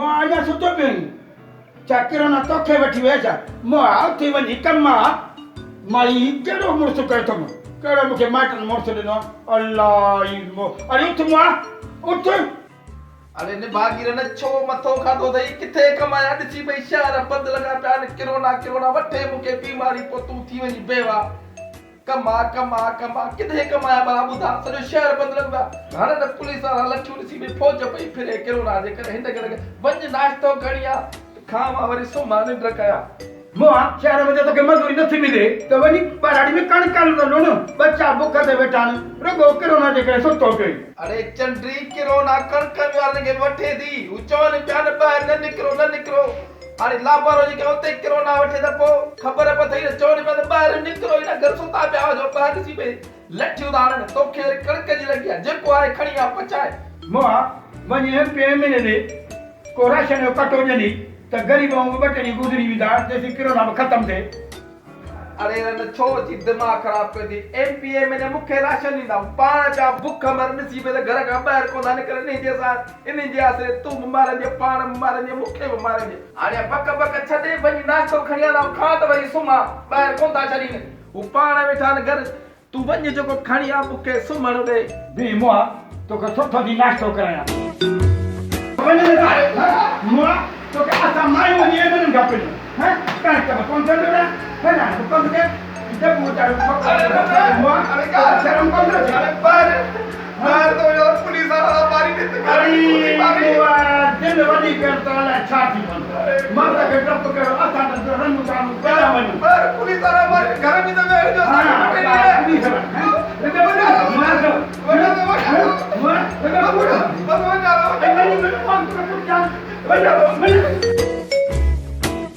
مئا اڃا ستو پيو آهين؟ ڇا ڪرونا توکي وٺي ويو ڇا؟ مئا اٿي وڃي ڪم آ. مائي هي ڪهڙو مڙس ڪيو اٿم؟ ڪهڙو مون کي مائٽن مڙس ڏنو آ؟ الله ئي مئو. اڙي اٿ مئا اٿ. اڙي نڀاڳي رن ڇو مٿو کاڌو اٿئي؟ ڪٿي ڪم آيا ڏسي پئي شهر بند لڳا پيا آهن ڪرونا ڪرونا وٺي مون کي بيماري پوء تون ٿي وڃين بيواهه. ڪم آ ڪم آ ڪم آ ڪٿي ڪم آيا ڀلا ٻڌاء سڄو شهر بند لڳو پيو آ هاڻي ته پوليس وارا لٺيون ڏسي پئي فوج پئي ڦري ڪرونا جي ڪري هن گهر کي وڃ ناشتو کڻي آ کان مان وري سمهان ننڊ ڪيان. مئا شهر ۾ جي توکي مزوري نٿي ملي ته وڃي ٻهراڙي ۾ ڪڻڪ ال ته لڻ، ٻچا بک تي ويٺا آهن، رڳو ڪرونا جي ڪري ستو پيو آهين. اڙي چنڊي ڪرونا ڪڻڪ وارن کي به وٺي ٿي هو چون پيا نه ٻاهر نه نڪرو نه نڪرو. هاڻي لابارو جيڪڏهن اتي ڪرونا وٺي ته پوء خبر به اٿئي نه چون پيا ته ٻاهر نڪرو ئي نه گهر ستا پيا هجو ٻاهر ڏسي پئي لٺيون ٿا هڻن توکي وري ڪڻڪ جي لڳي آهي جيڪو آهي کڻي آ پچائي. مئا وڃي ايم پي ايم اين اي ڏي ڪو راشن جو ڪٽو ڄني ته غريب ۽ ٻه ٽي ڏينهن گذري ويندا جيسين ڪرونا به ختم ٿئي. اڙي رن ڇو اچي دماغ خراب ڪيو اٿئي ايم پي ايم اين اي مون کي راشن ڏيندا هو پاڻ پيا بک مرن ڏسي پئي ته گهر کان ٻاهر ڪونه ٿا نڪرن انهي جي سهاري انهي جي آسري تون به مارندين پاڻ به مارندين مون کي به مارندين. هاڻي بڪ بڪ ڇڏي وڃي ناشتو کڻي آ ته آئون کان ته وري سمهان ٻاهر ڪونه ٿا ڇڏين هو پاڻ ويٺا آهن گهر تون وڃ جيڪو کڻي آ مون کي سمهڻ ڏي. بيهه مئا توکي سٺو ٿي ناشتو ڪرايان. وڃ نه ته مئا توکي اسان مايون وڃي ايمنن کان پڄون هه ڪڻڪ به ڪونه ٿو ڏيان فلاڻو به ڪونه ٿو ڏيان ڊبو چاڙهيو مئا توکي شرم ڪونه ٿو اچي. اڙي مئا دل وڏي ڪر ته الائي ڇا ٿي پوندو مرد کي ڊپ ڪهڙو اسان ته رنون تانون ڪيڏانهن وڃون.